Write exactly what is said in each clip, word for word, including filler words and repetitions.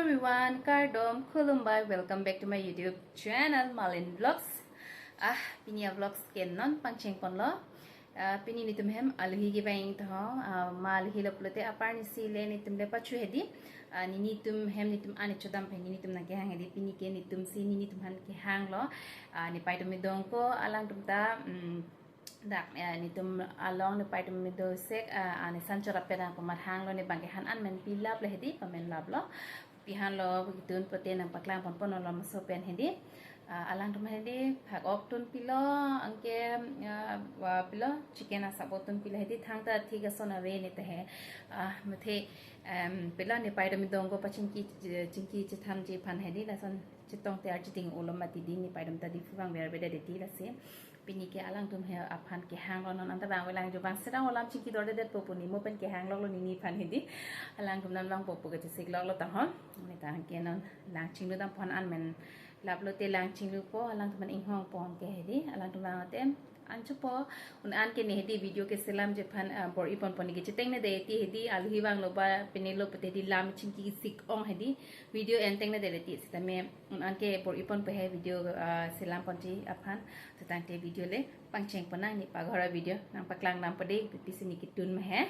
Everyone, kardom, khulumbai, welcome back to my YouTube channel, Malin Vlogs. Ah, pini a-vlogs ke non pangcheng ponlo. Ah, pini netum hem aluhi kevang to ho. Ah, ma aluhi lo pulote apar nisi le netum le pachu hedi. Ah, nelitum hem netum ani chodam pen nelitum nangkehang hedi. Pini ke netum si nelitum aphan kehanglo. Ah, nepei atum dongko alangtum ta, mm, dak, eh, netum along nepei atum do sek, ah, ani san chorap pen nangpamat hanglo, ne bang ke han an men pi lap le hedi, pamen laplo. Pi hanlo, kitun pote nangpaklang ponpon lo maso pen hedi. Ah, alangtum hedi phak-ok tun pilo, anke, ah, wa pilo, chicken asap-o tun pilo hedi, thangta thik ason ave ne te he. Ah, muthe, em, pilo nepei atum dongko pachingki, chingki chethanji aphan hedi, lason chetong te architing olo mati di, nepei atum ta Diphu vangver beda de di lasi. Pini ke alangtum he aphan kehanglo, non anta bang welang jo bang sedang olam chingki dordedetpo pu ne mo pen kehangloklo neliphan hedi. Alangtum nam longpo pu kachesik loklo ta ho. Ne ta ke non lang chinglu dam pon an men laplo te lang chinglupo, alangtum an inghongpo ke hedi. Alangtum lang te an chupo, un an ke ne hedi video keselamji aphan, ah, bor-i ponpon ne ke chetengne de ti hedi, aluhi vanglo ba pine lo pute hedi lam chingki sik ong hedi. Video entengne de ti sitame un an ke bor-i ponpo he video, ah, selam ponji aphan. Sitangte video le pangcheng pon nang, ne paghor a-video nangpaklang dampo de, pisi ne kitun ma he.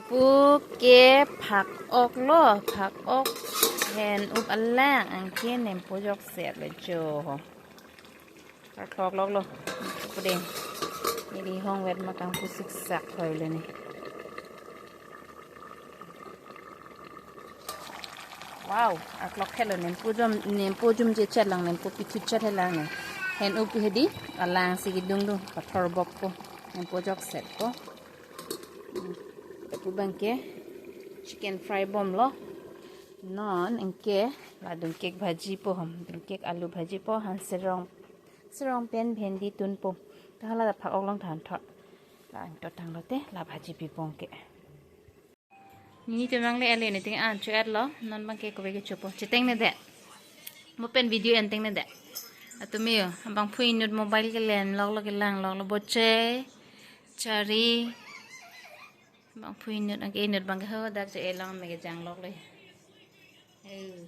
Pu ke phak-oklo, phak-ok hen up alang, anke nempo jokset le jo ho. Phak-okloklo. Puding. Neli hong vet ma kangpu siksak hoi le ne. Wow, aklok helo nempo jom, nempo jom je chet lang, nempo pithu chet helang ne. Hen up hedi, alang si kidungdung, pathor bokpo, nempo joksetpo. Hmm. Pu bang ke chicken fry bomlo. Non anke la dungkek bhajipo ham, dungkek alu bhajipo, han serong, serong pen bhendi tunpo. Ta hala phak-ok long than thot. La angto tanglo te, la bhaji pipon ke. Nelitum nangle ele ne ting an cho-etlo, non bang ke kove kechopo. Chetengne de. Mo pen video entengne de. Atum yo, bangphu inut mobile kelengloklo, kelangloklo, boche, chari. Bangphu inut, anke inut bang ke ho dak che elong me kejangloklo. Eh.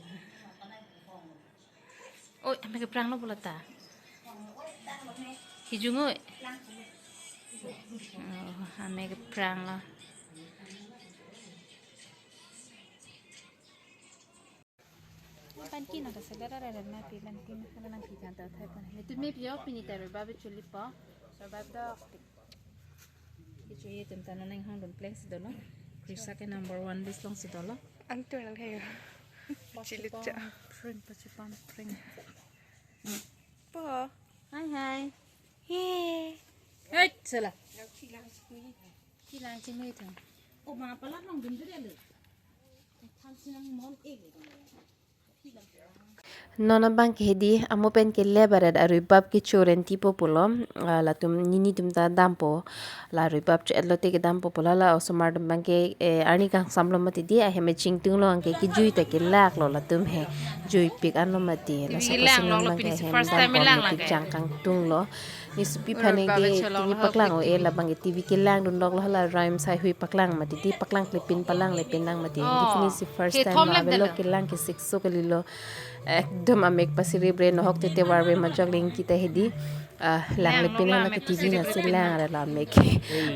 Oi, ame kepranglo bola ta. Hijung oi. Oh, ame kepranglo. Panti nang kaselar ada ma pi panti na, hala nang pi kan ta thai pan. Netum me pio pini ta rhubarb chuli po. Rhubarb do. Kecho-i atum ta non inghongdun pleng si dolo. Krisha ke number one list along si dolo. Angtur nang kayo. Chilucha. Pring, pachipam, pring. Po. Hai, hai. He. Hei, sela. Kilang chimui thang. O ma palat nang dun dere le. Tham sinang mon ek le. Non abang ke hedi, amo pen ke le barat a-rhubarb kecho renti po pulo, ah, latum nelitum ta dampo, la rhubarb cho-etlo te kedampo pulo, la osomar atum bang ke, eh, arni kangsamlo mati di, ahem chingtunglo anke kejui ta kelaklo latum he, juipik anlo mati, la T V sapa lang sini lo, lo, bang ke pini si hem first time dampo lang anke lake. Kejang kangtunglo, ne supi phane ke T V paklang o e, la bang ke T V kelangdunloklo, hala rhymes haihui paklang mati di, paklang klepin palang lepin nang mati. Oh. Di pini si first time lo, avelo kelang ke sikso kalilo. Ekdom amek pasiri bre, nohok tete warve majok ling kita hedi. Ah, lang lepin lang la ke T V na si lang ada la mek.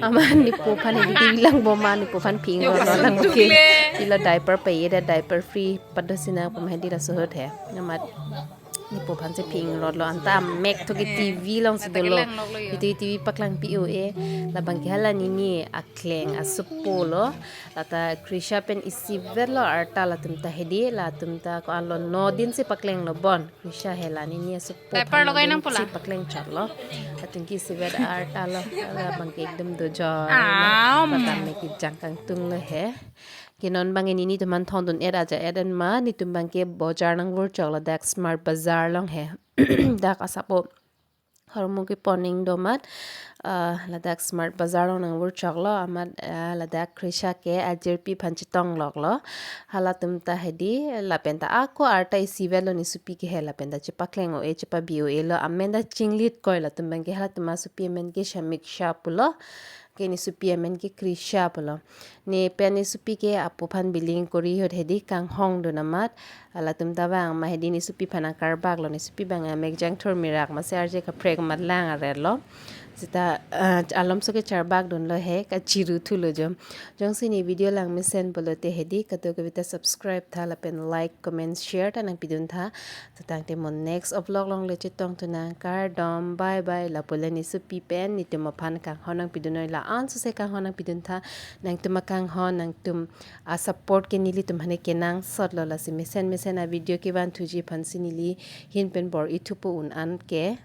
Aman nepo aphan hedi T V lang bom ma, nepo aphan ping lo lang ke. Pilo diaper peye da, diaper free padosi nang pom hedi la suhut he. Namat nepo aphan si ping lo lo, anta mek tho ke T V along si dolo. Itu T V paklang pi o e. La bang ke hala nini akleng asupo lo. Lata Krisha pen isivet lo arta latum ta hedi, latum ta ko-an lo no din si paklanglo bon. Krisha he la nini asupo. Diaper logai nang pula. Si paklang chot lo. Atum ke isivet arta lo. La bang ke ekdom dojo. Am. Lata mek kejang kangtunglo he. Ke non bang nelitum aphan thongdun-et aja-et an ma, netum bang ke bojar nang vur choklo, dak Smart Bazaar along he. Dak asap-o hormu kepon ning domat, Ah, ladak Smart Bazar along nangvur choklo, amat, ah, ladak Krisha ke ajirpi aphan chetong loklo. Halatum ta hedi, lapen ta ako arta isi vetlo ne sopi ke he, lapen ta chepakleng o-e, chepabi o-e lo, amen ta chinglit koi latum abang ke. Halatum asopi amen ke Shamiksha pulo, ke ne sopi amen ke Krisha pulo. Ne pen ne sopi ke apo aphan billing kori ahut hedi kanghong dun amat, halatum ta vang ma hedi ne sopi aphan nangkarbak lo, ne sopi abang amek jangthur mirak masi arje kaprek amat lang arlo. Seta, ah, alomso ke charbak dunlo he, kachiru thulo jo. Jongsi ne video lang mesen pulote hedi kadokave ta subscribe tha lapen like, comment, share ta nangpidun tha. Seta tangte mo next vlog along le chetong thu nang, kardom, bye bye. Lapu le ne sopi pen netum aphan kanghon nangpidun noi, la-an sose kanghon nangpidun tha. Nangtum akanghon, nangtum asupport ke nelitum aphan kenangsot lo, lasi mesen mesen avideo kevan thuji aphansi neli ahin pen bor-i thupo un an ke.